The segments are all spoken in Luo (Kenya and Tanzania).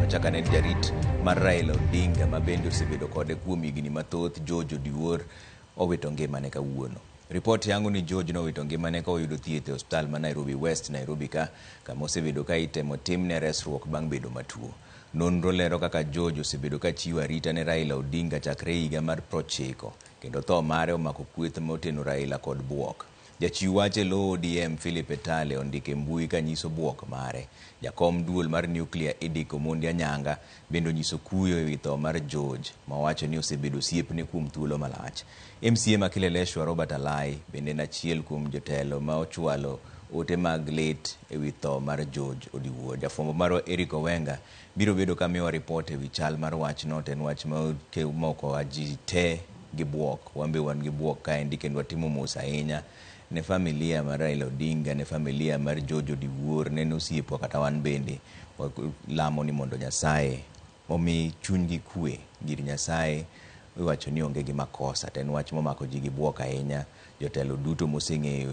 Achak ane jarit mar Raila Odinga ma bende osebedo kode kuom higni mathoth, George Odiwuor, owito ngimane kawuono. Ripot yango ni George nowito ngimane ka oyudo thieth e osiptal ma Nairobi West, Nairobi ka, kama osebedo ka itemo timne resruok bang' bedo matuo. Nonro lero kaka George osebedo ka chiwo arita ne Raila Odinga chakre higa mar 90, kendo tho mare omako kweth moteno Raila kod buok. Jachiw wach e lo ODM Philip Etale ondiko e mbui kanyiso buok mare. Jakom duol mar Nuclear Edic Omondi Anyanga bende onyiso kuyo ewi tho mar George, ma owacho ni osebedo osiepne kuom thuolo malach. MCA ma Kileleshwa Robert Alai bende en achiel kuom jotelo ma ochwalo ote mag lit ewi tho mar George Odiwuor. Jafwambo marwa Eric Owenga biro bedo ka miyowa ripot ewi chal mar wachno, to en wach ma omokowa ji te gi buok. Wan be wan gi buok kaendi kendo watimo mos ahinya ne familia mar Raila Odinga, ne familia mar George Odiwuor, ne osiepwa kata wan bende walamo ni mondo Nyasaye omi chunygi kwe. Gir Nyasaye iwacho ni onge gi makosa, to en wach momako ji gi buok ahinya. Jotelo duto moseng'eyo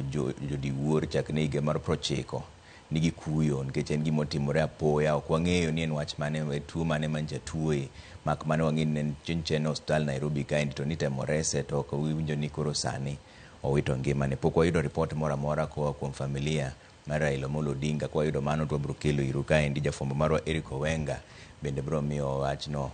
Odiwuor chakre higa mar 90 nigi kuyo nikech en gima otimore apoya. Ok wang'eyo ni en wach mane, tuo mane mancha tuoye, mak mana wang'e ni en e osiptal Nairobi kaendi to nitemo rese to ok winjo ni koro sani owito ngimane. Pok wayudo ripot moro amora koa kuom familia mar Raila Amolo Odinga. Ka wayudo mano to wabiro kelo iru kaendi. Jafwambo marwa Eric Owenga bende biro miyo wachno.